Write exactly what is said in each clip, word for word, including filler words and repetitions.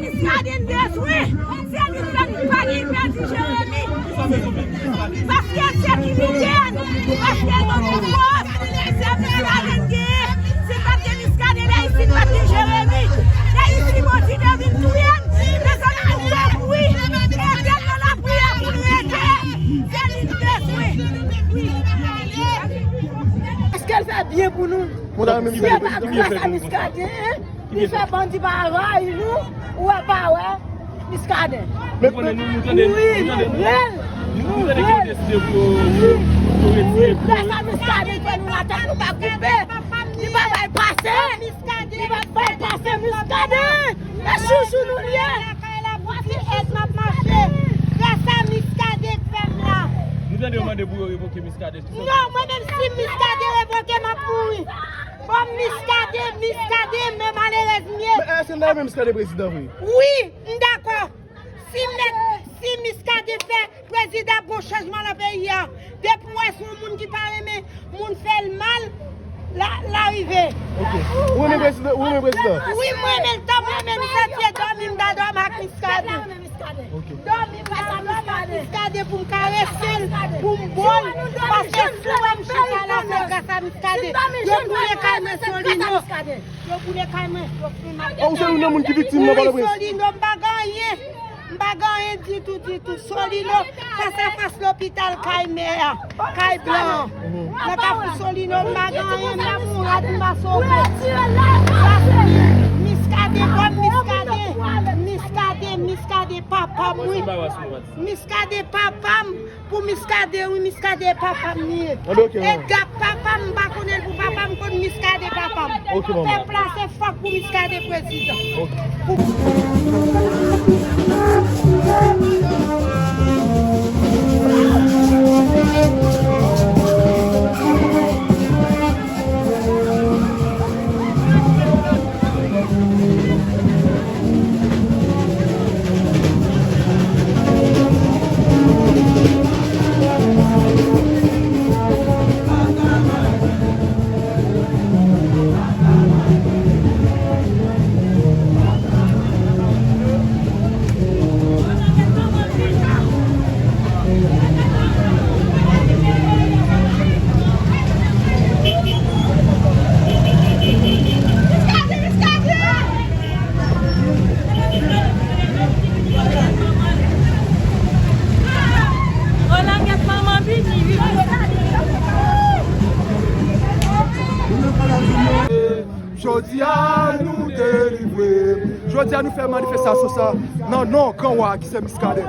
Miskaden bezwen, se li fè nou pa gen pèdi Jeremi. Paske l sekirite n, paske l ban nou fòs, se Miskaden gen. Si pa t gen Miskaden, Dayiti pa t gen Jeremi. Dayiti bandi te vin touye n. Mezanmi, nou fè bri, ede n nan lapriyè pou nou ede. Se li nou bezwen. Èske l fè byen pou nou? Se pa gras a Miskaden, hein? Li fè bandi pa rayi nou, ou wè pa wè Miskaden. Wi, nou vle l, nou vle l. Wi, gras a Miskaden fè nou la tèt nou pa koupe. Li pa bay pase, li pa bay pase Miskaden. E chouchou nou l ye. Gras a Miskaden k fè m la. Nou tande yo mande pou yo revoke Miskaden. Non, mwen menm si Miskaden revoke, m ap mouri. Bon, Miskaden, Miskaden, men malerèz m ye. Men èske n ta renmen Miskaden prezidan vre? Wi, m dakò. Si mèt, si Miskaden fè prezidan, ap gon chanjman nan peyi a. Depi w wè se yon moun ki pa renmen moun fè l mal, la, la rive. Ok. Ou renmen prezidan? Ou renmen prezidan? Wi, mwen renmen l, tan mwen renmen misye, dòmi m ta dòmi ak Miskaden. Dòmi m ta dòmi ak Miskaden pou m karese l, pou m bo l, paske si w wè m chita la, se gras a Miskaden. Yo boule kay mwen Solino. Yo boule kay mwen. Ou se youn nan moun ki viktim nan Pòtoprens? Solino, m pa gen anyen. M pa gen anyen ditou, ditou. Solino, fas a fas lopital kay mè a, kay blan an. Nan Kafou Solino, m pa gen anyen, m ap mouri, m ap sove. Miskaden, bon, Miskaden, Miskaden, Miskaden, papa m, wi. Miskaden, papa m. Pou Miskaden, wi, Miskaden papa m li ye. Edga papa m, m pa konnen l pou papa m, konn Miskaden papa m. Pèp la se fòk pou Miskaden prezidan. Jodi a, nou delivre. Jodi a, nou fè manifestasyon sa nan non Gran Wa ki se Miskaden.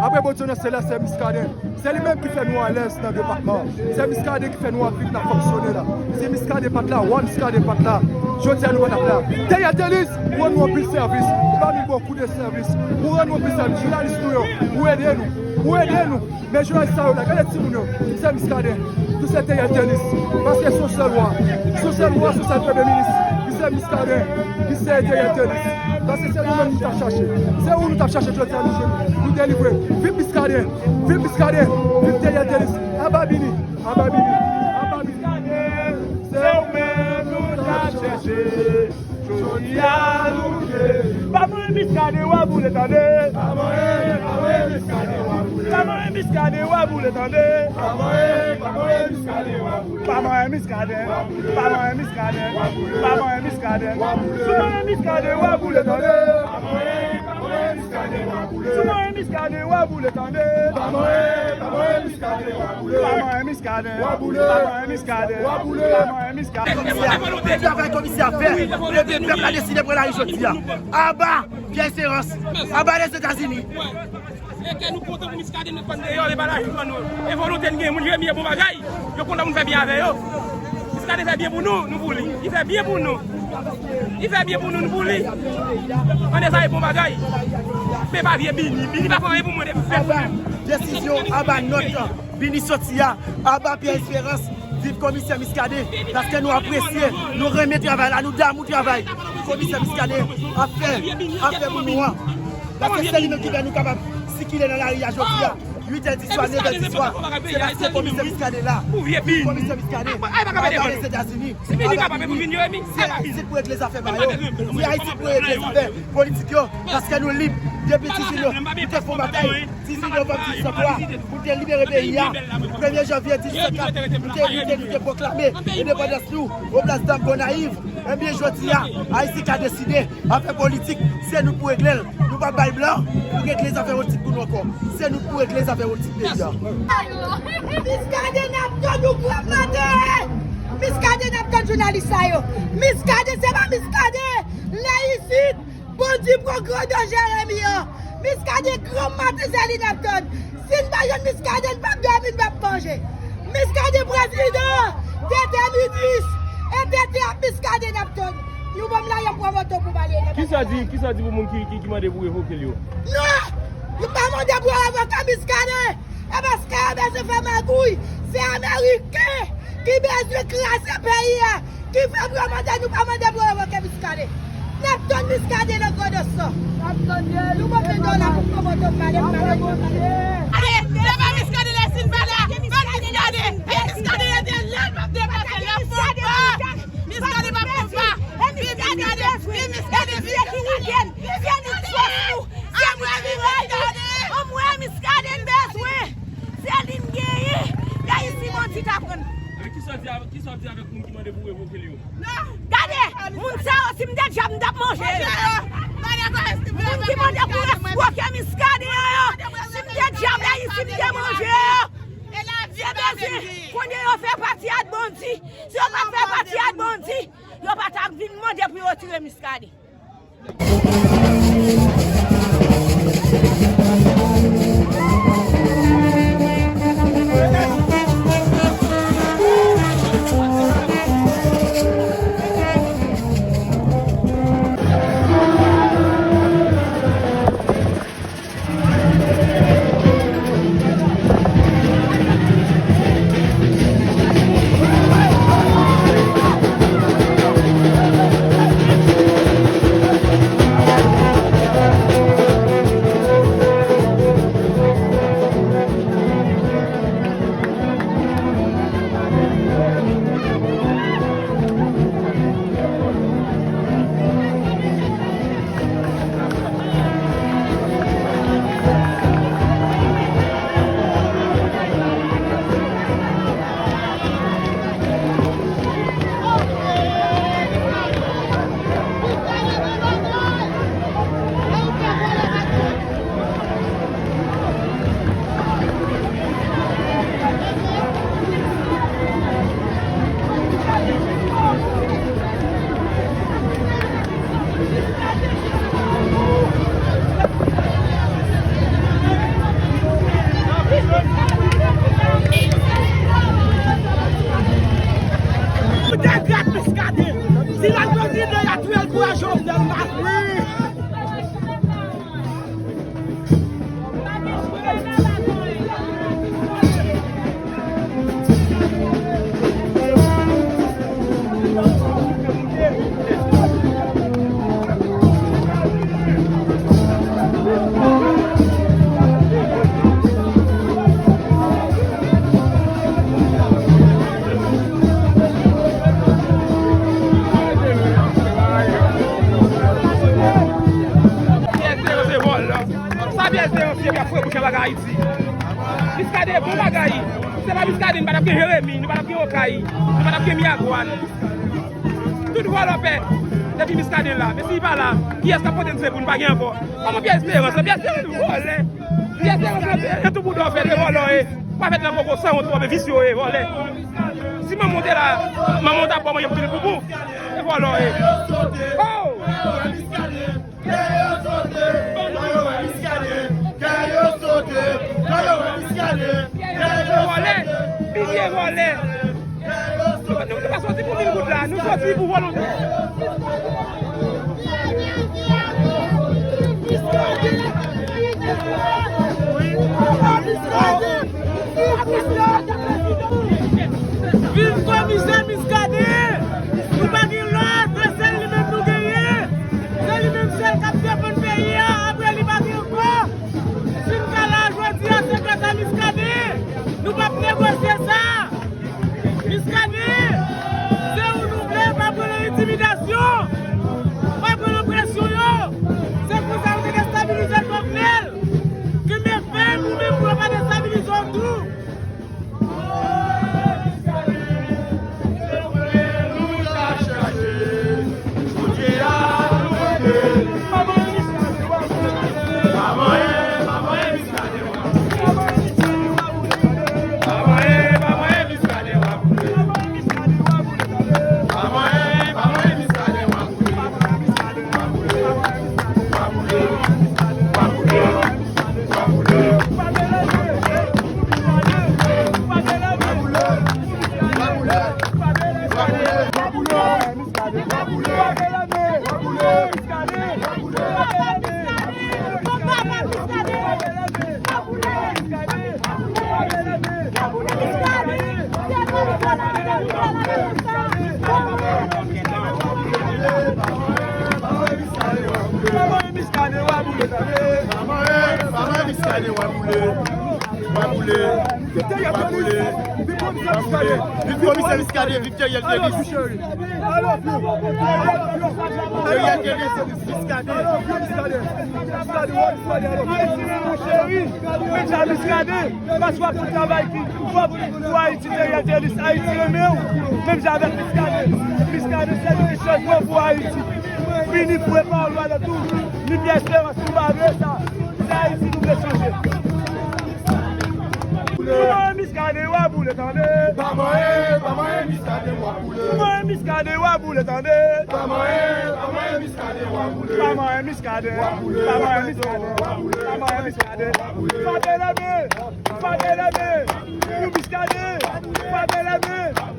Apre Bondye nan syèl la, se Miskaden. Se li menm ki fè nou alèz nan depatman an. Se Miskaden ki fè nou ap viv, n ap fonksyone la. Si Miskaden pa t la, wa Miskaden pa t la, jodi a nou pa t ap la. Dèyè Denis, ou rann nou anpil sèvis. Pami bokou de sèvis, ou rann nou anpil sèvis. Jounalis nou yo, ou ede nou. Ou ede nou. Men jounalis sa yo la, gade timoun yo. Se Miskaden. Tou se Dèyè Denis. Paske se yon sèl wa. Se yon sèl wa, se yon sèl premye minis. Ki se Miskaden. Ki se Dèyè Denis. Paske se nou menm nou t ap chache. Se ou nou t ap chache jodi a nou jwenn. Nou delivre. Viv Miskaden. Viv Miskaden, viv Dèyè Denis. Aba Bini, aba Bini, aba Bini. Se ou menm nou t ap chèche. Jodi a nou ye. Pa manyen Miskaden w a boule tande. Pa manyen, pa manyen Miskaden w a boule. Pa manyen Miskaden w a boule tande. Pa manyen, pa manyen Miskaden w a boule. Pa manyen Miskaden. Pa manyen Miskaden. Pa manyen Miskaden. Si w manyen Miskaden w a boule tande. Pa manyen, pa manyen Miskaden w a boule. Si w manyen Miskaden w a boule tande. Pa manyen, pa manyen Miskaden w a boule. Pa manyen Miskaden. W a boule. Pa manyen Miskaden. W a boule. Pa manyen Miskaden. Komisè, travay komisè ap fè. Epi pèp la deside pran lari jodi a. Aba Pierre Espérance. Aba Lèzetazini. E ke nou kontan pou Miskaden met pàn deyò, e pa lari pran nou. E volonte n gen, moun Jeremi e bon bagay. Yo kontan pou n fè byen avè yo. Miskaden fè byen pou nou, nou pou li. Li fè byen pou nou. Li fè byen pou nou, nou pou li. Ann, sa e bon bagay. Men pa vye Bini. Bini pa fè anyen pou mwen depi fè pou mwen. Desizyon, aba nòt Bini soti a, aba Pierre Espérance, viv komisè Miskaden, paske nou apresye, nou renmen travay la, nou damou travay komisè Miskaden ap fè, ap fè pou nou an. Paske se li menm ki fè nou kapab sikile nan lari a jodi a. Uit è di swa, nèf è di swa, se paske komisè Muscadin la. Komisè Muscadin, al Ozetazini, al Ayiti, se Ayiti pou regle zafè pa yo. Se Ayiti pou regle zafè politik yo, paske nou lib. Depi dizuit nou, nou te fè batay, dizuit novanm dizuit san twa, pou te libere peyi a. Premye janvye dizuit san kat, nou te, nou te, nou te pwoklame endepandans nou, o plas Dam Gonayiv. Ebyen, jodi a, Ayiti ka deside. Afè politik, se nou k pou regle l. Nou p ap bay blan pou regle zafè politik pou nou ankò. Se nou k pou regle zafè politik peyi a. Muscadin n ap tann ou granmate! Muscadin n ap tann jounalis sa yo! Muscadin, se pa Muscadin! Lè isit, bandi pran gran danje Jeremi an! Muscadin granmate, se li n ap tann! Si n pa jwenn Muscadin, n p ap dòmi, n p ap manje. Muscadin prezidan, T T minis, e T T ap Muscadin n ap tann. Nou ban m la, y ap pran moto pou m ale nan Kisa di, kisa di pou moun ki, ki, ki mande pou revoke l yo? Non! Nou pa mande pou yo revoke Muscadin! E paske yo bezwen fè magouy, se Ameriken ki bezwen kraze peyi a! Ki fè pou yo mande, nou pa mande pou yo revoke Muscadin. N ap tann Muscadin nan Grandans lan. Nou pote dola pou pran moto pale, pale. Ale, se pa Muscadin lè si n pa la, ban Muscadin. E Muscadin rete la, l ap deplase, l ap fè pa. Muscadin p ap fè pa. Viv Muscadin, viv Muscadin, viv Muscadin. Anmwe Muscadin bezwen. Se li n genyen. Gade si bandi ta pran. Kisa w di avèk, kisa w di avèk moun ki mande pou revoke l yo? Gade, moun sa yo, si m te djab, m t ap manje yo. Moun ki mande pou revoke Muscadin yo, si m te djab la, si m te manje yo. Se bezwen, konnen yo fè pati ak bandi. Si yo pa t fè pati ak bandi, yo pa t ap vin mande pou yo retire Muscadin. Degrad Muscadin. Si l al prezidan, y a touye l pou Jovenel Moïse. Pyè Esperans se vòlè. Sa Pyè Esperans ye, y ap foure bouch avèk Ayiti. Muscadin bon bagay. Si se pa Muscadin, nou pa t ap gen Jeremi, nou pa t ap gen Okay, nou pa t ap gen Miragwàn. Tout vòlè pè. Depi Muscadin la. Men si li pa la, kiyès k ap pote n sekou, nou pa gen ankò? Kòman Pyè Esperans? Pyè Esperans vòlè. Pyè Esperans, e tou bouda w fè, e vòlè w ye. Pa fèt nan koko, sanwont, twòp visye w ye, vòlè. Si manman w te la, manman w t ap ba w manje pou pil poupou. E vòlè w ye. Oh! Kè yo sote, lè yo wè Muscadin. Kè yo sote, lè yo wè Muscadin. Kè yo sote, lè yo wè Muscadin. Kè yo sote. Nou, nou pa soti pou mil goud la, nou soti pou volonte. Viv komisè Muscadin! Nou pa gen lòt, se sèl li menm nou genyen! Se li menm sèl k ap defann peyi a, apre li pa gen ankò! Si n pa la jodi a, se gras a Miskaden, w a boule. W a boule. W a boule. W a boule. Viv Komisè Miskaden. Viv Komisè Miskaden. Viv Theriel Thelus. Theriel Thelus. Miskaden. Miskaden. Miskaden. Cheri, men sa Miskaden. Paske w ap fè travay ki fò pou Ayiti, Theriel Thelus. Ayiti renmen w. Menm jan avèk Miskaden. Miskaden se yon chanjman pou Ayiti. Vini pou epa w lwa nan tou. Ni pyès esperans nou pa vle sa. Se Ayiti nou vle chanje. Miskaden w a boule tande. Pa manyen, pa manyen Miskaden w a boule. Pa manyen Miskaden w a boule tande. Pa manyen, pa manyen Miskaden w a boule. Pa manyen Miskaden. Pa manyen Miskaden. Pa manyen Miskaden. Frape lame. Frape lame. Pou Miskaden. Frape lame.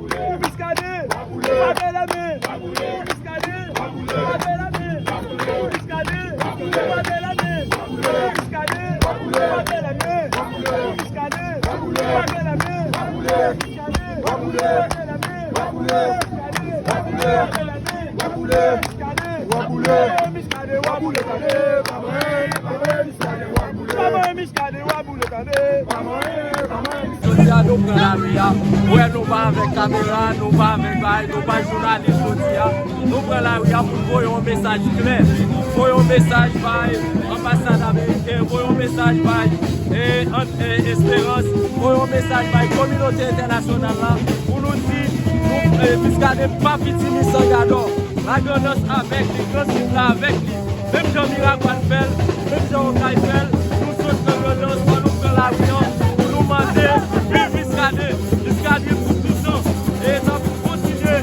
Pou Miskaden. Frape lame. Pou Miskaden. Jodi a nou pran lari a, wè nou pa avèk kamera, nou pa avèk bay, nou pa jounalis jodi a. Nou pran lari a pou n voye yon mesaj klè, voye yon mesaj bay anbasad ameriken, voye yon mesaj bay, e, an, e, esperans, voye yon mesaj bay kominote entènasyonal la, pou nou di, nou, e, Miskaden pa fitimi San Gadò. Lagrandans avèk li, Gran Sid la avèk li. Menm jan Miragwàn fè l, menm jan Okay fè l, nou sot nan Grandans, fò nou pran lari a, pou nou mande, viv Miskaden, Miskaden pou toutan, e n ap kontinye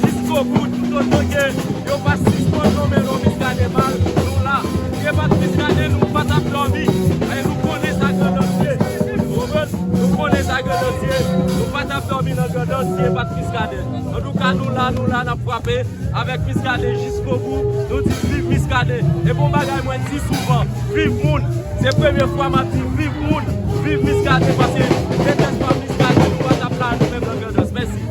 jiskobout, toutotan ke yo pa sispann nonmen non Miskaden mal, nou la. Ke pa t Miskaden, nou pa t ap dòmi, e nou konnen sa Grandans ye, ou konprann? Nou konnen sa Grandans ye, nou pa t ap dòmi nan Grandans, ke pa t Miskaden. Antouka, nou la, nou la, n ap frape avèk Miskaden jiskobou. Nou di viv Miskaden. E bon bagay mwen di souvan, viv moun. Se premye fwa m ap di viv moun, viv Miskaden, paske se tèt pa Miskaden, nou pa t ap la nou menm nan Grandans. Mèsi.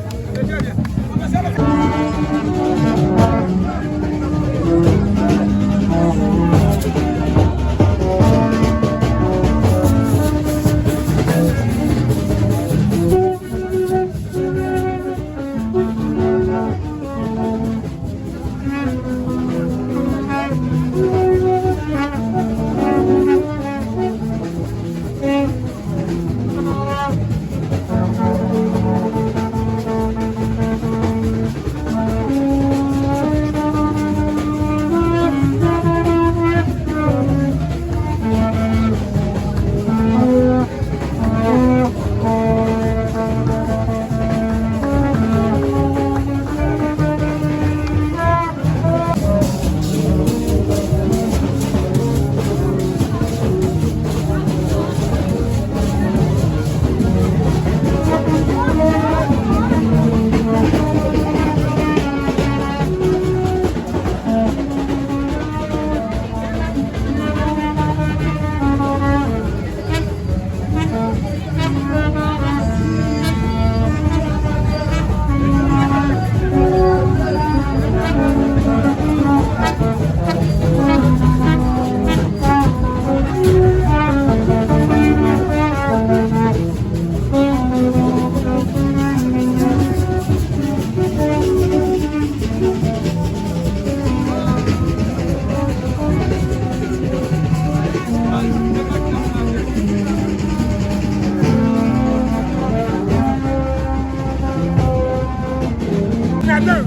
Ladan,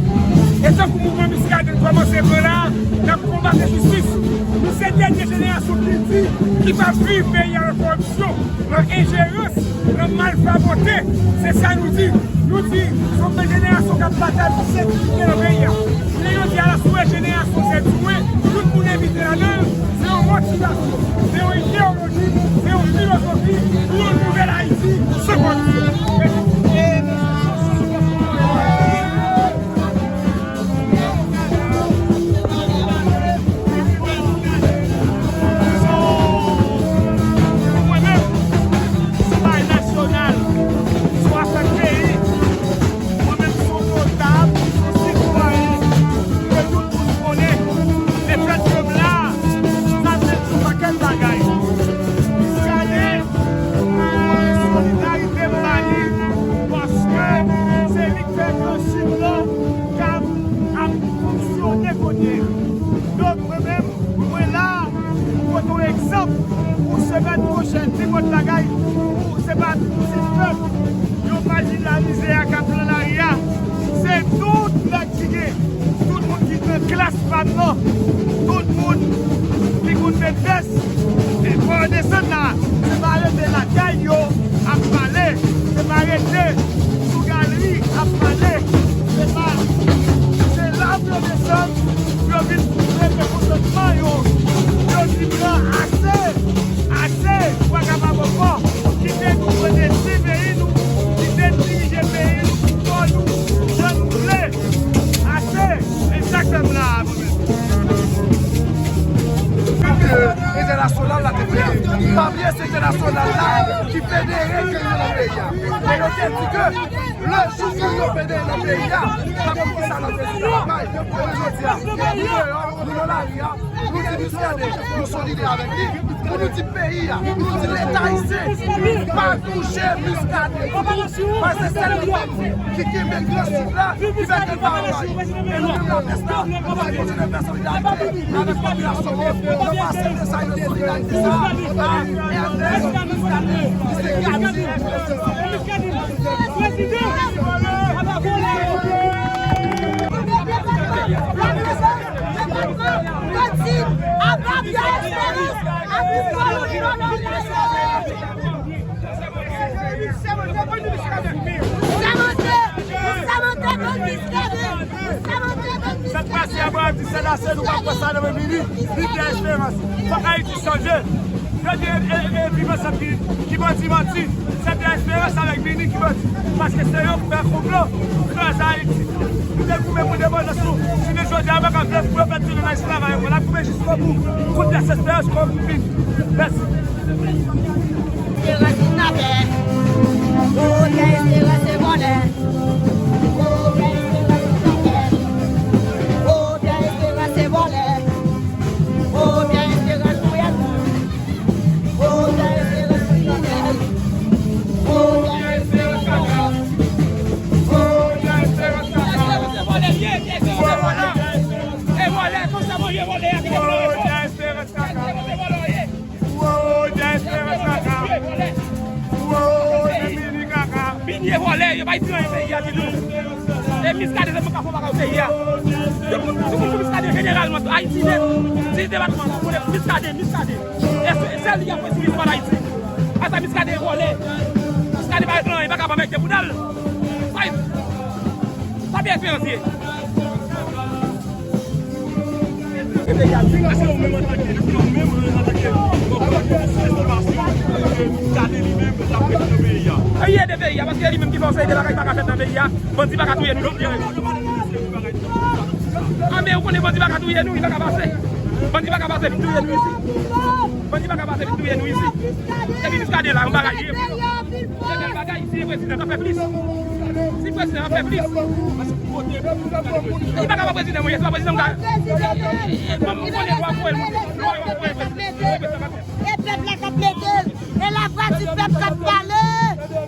e tankou mouvman Miskaden kòmanse pran la, n ap konbat enjistis. Nou se dènye jenerasyon kilti ki pa viv peyi a nan kòripsyon, nan enjerans, nan malfamonte. Se sa nou di. Nou di, se yon jenerasyon k ap batay pou sekirite nan peyi a. Jounen jodi a la, si w wè jenerasyon sèt jwen, tout moun envite ladan l, se yon motivasyon, se yon ideyoloji, se yon filozofi pou yon nouvèl Ayiti san kòripsyon. Mwen menm, se bagay nasyonal, se afè peyi. Mwen menm, se yon notab, se yon sitwayen ke tout moun konnen. Lefètke m la, sa se yon pakèt Egzanp, pou semèn pwochèn, nenpòt bagay, pou, se pa pou ti pèp yo majinalize a k ap nan lari a. Se tout nèg ki gen, tout moun ki nan klas pa m nan, tout moun ki konn fè tès, e fò yo desann la. Se pa rete lakay yo ap pale, se pa rete sou galri ap pale, se pa, se la pou yo desann, pou yo vin mete konsantman yo, pou yo di blan ase, ase, nou pa kapab ankò, kite nou mande ti peyi nou, kite n dirije peyi nou, kò nou, jan nou vle, ase, e sa k fè m la a, mwen menm. Entènasyonal la te fè a. Pa bliye se entènasyonal la ki federe kreyòl nan peyi a. E yo te di ke le jou kreyòl federe nan peyi a, n ap di sa nan prezidan Labay. Kounye a jodi a, nou deyò, nou nan lari a, nou di Muscadin, nou solidè avèk li. Pou nou di peyi a, pou nou di Leta ayisyen, pa touche Muscadin. Paske se sèl li menm ki kenbe gran sik la, ki fè ke l pa anvayi. E nou menm, laprès la, nou va kontinye fè solidarite avèk popilasyon an, nan pase mesaj de solidarite sa a, a Ernest Muscadin, ki se kaptif. Sa k pase a, Bwa di Sèl Ase, nou pa kwè sa nan men Mini, ni Pierre Espérance. Fòk Ayiti chanje. Yo di e, e, e Viv Ansanm ki, ki bandi manti. Se Pierre Espérance avèk Mini ki bandi. Paske se yo k fè konplo pou kraze Ayiti. Nou te goumen pou endepandans nou. Jounen jodi a, yo pa ka vle pou yo fè tounen nan esklavaj ankò. N ap goumen jiskobou kont Pierre Espérance kòm Mini. Mèsi. Esperans kidnapè. Ou Pierre Espérance se vòlè. Ou Pierre Espérance kidnapè. Ou Pierre Espérance se vòlè. Ou Pierre Espérance voyou. Ou Pierre Espérance kriminèl. Ou Pierre Espérance kaka. Ou Pierre Espérance kaka. Pierre Espérance se vòlè, li ye, Pierre Espérance se vòlè. E vòlè, konsa manje vòlè a, Pierre Espérance. Ou Pierre Espérance kaka. Woy, Pierre Espérance kaka. Woy, Mini kaka. Mini e vòlè, yo pa itilize peyi a ditou. E Muscadin sèlman ka fè bagay peyi a. Yo konn, yo konn Muscadin jeneralman, Ayiti menm, dis depatman, yo konnen Muscadin, Muscadin. E se, se li ki ap fè sou istwa Dayiti. Asa Muscadin e vòlè. Muscadin pa ret nan anyen, li pa ka pa mèt de bouda l. Sa, sa Pierre Espérance ye. Èske ou menm antanke, èske ou menm antanke, bon, estimation, èske Muscadin li menm l ap rete nan peyi a? Li ede peyi a, paske li menm ki fè yon seri de bagay ki pa ka fèt nan peyi a. Bandi pa ka touye nou jodi a. A, men ou konnen bandi pa ka touye nou, li pa ka pase. Bandi pa ka pase vin touye nou isi. Bandi pa ka pase vin touye nou isi. Epi Muscadin la, yon bagay li ye. Se bèl bagay, si prezidan ka fè plis. Si prezidan ka fè plis. Li pa ka pa prezidan, mwen, se pa prezidan m ka. Mwen, mwen konnen lwa pou el monte. Lwa pou el monte. E pèp la k ap mete l. E lavwa di pèp k ap pale.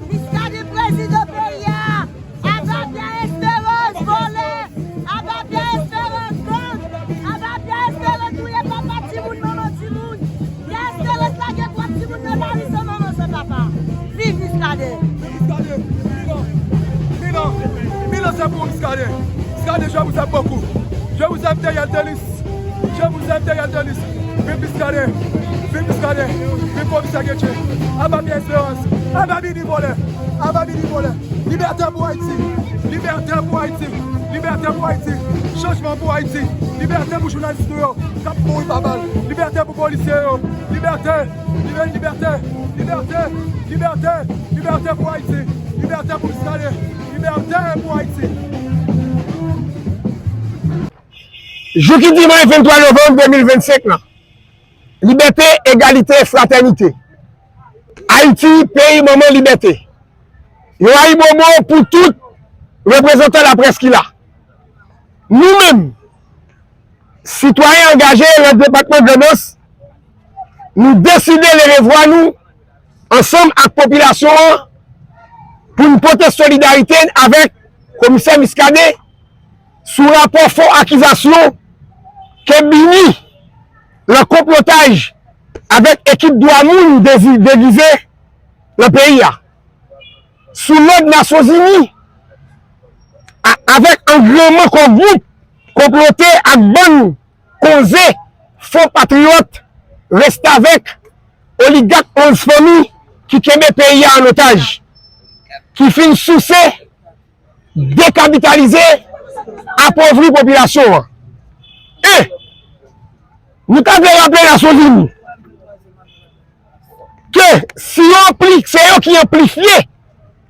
Muscadin prezidan peyi a. Aba Pierre Espérance vòlè. Aba Pierre Espérance gang. Aba Pierre Espérance touye papa timoun, manman timoun. Pierre Espérance lage twòp timoun nan lari san manman san papa. Viv Muscadin. Milan, Milan, Milan, c'est pour Muscadin. Muscadin, je vous aime beaucoup. Je vous aime, Thériel Denis. Je vous aime, Thériel Denis. Viv Muscadin. Viv Muscadin. Viv Komisè Guetjé. Aba Pierre Espérance. Aba Mini vòlè. Aba Mini vòlè. Libète pou Ayiti! Libète pou Ayiti! Libète pou Ayiti! Chanjman pou Ayiti! Libète pou jounalis nou yo k ap mouri pa bal! Libète pou polisye yo! Libète! Libè-, libète! Libète! Libète! Libète pou Ayiti! Libète pou Muscadin! Libète pou Ayiti! Jou ki dimanch venntwa novanm de mil vennsenk lan. Libète, egalite, fratènite. Ayiti, peyi manman libète. Yon ayibobo pou tout reprezantan laprès ki la. Nou menm, sitwayen angaje nan depatman Grandans, nou deside leve vwa nou ansanm ak popilasyon an pou n pote solidarite n avèk Komisè Muscadin sou rapò fo akizasyon ke Mini nan konplotaj avèk ekip dwa moun dezi- degize nan peyi a, sou lòd Nasyonzini, a- avèk angrenman kò gwoup konplote ak bann konze fo patriyòt, restavèk, oligak onz fanmi ki kenbe peyi a an otaj, ki fin souse, dekapitalize, apovri popilasyon an. E nou ta vle raple Nasyonzini ke si yo anpli- se yo ki anplifye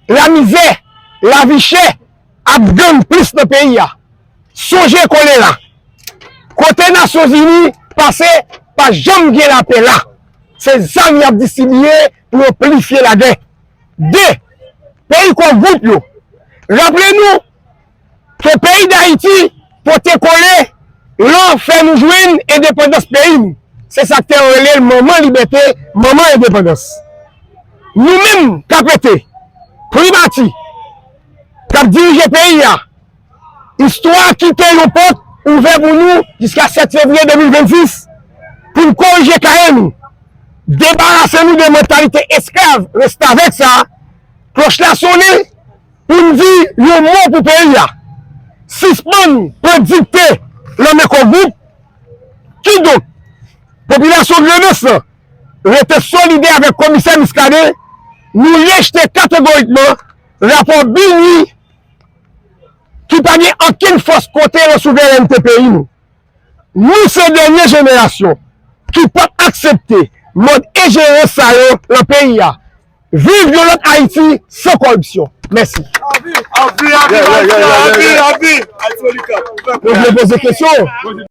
lamizè, lavi chè ak gang plis nan peyi a. Sonje kolera. Kote Nasyonzini pase, pa janm gen lapè la. Se zam y ap distribiye pou yo plifye lagè. De, peyi kò gwoup yo. Raple nou ke peyi Dayiti pote kole lan fè nou jwenn endepandans peyi n. Se sa k te rele l manman libète, manman endepandans. Nou menm k ap rete, primati, k ap dirije peyi a, istwa kite yon pòt ouvè pou nou jiska sèt fevriye de mil vennsis pou n korije kare nou, debarase nou de mantalite esklav restavèk sa a. Klòch la sonnen pou n di yon mo pou peyi a. Sispann pran dikte nan men kò gwoup. Kidonk, popilasyon Grandans lan rete solidè avèk Komisè Muscadin. Nou rejte kategorikman rapò BINUH ki pa gen okenn fòs kote nan souverènte peyi nou. Nou se dènye jenerasyon ki p ap aksepte mòd enjerans sa yo nan peyi a. Viv yon lòt Ayiti san kòripsyon. Mèsi. Anvi, anvi, anvi, anvi, anvi. Ayiti Oligak. Ou vle poze kesyon?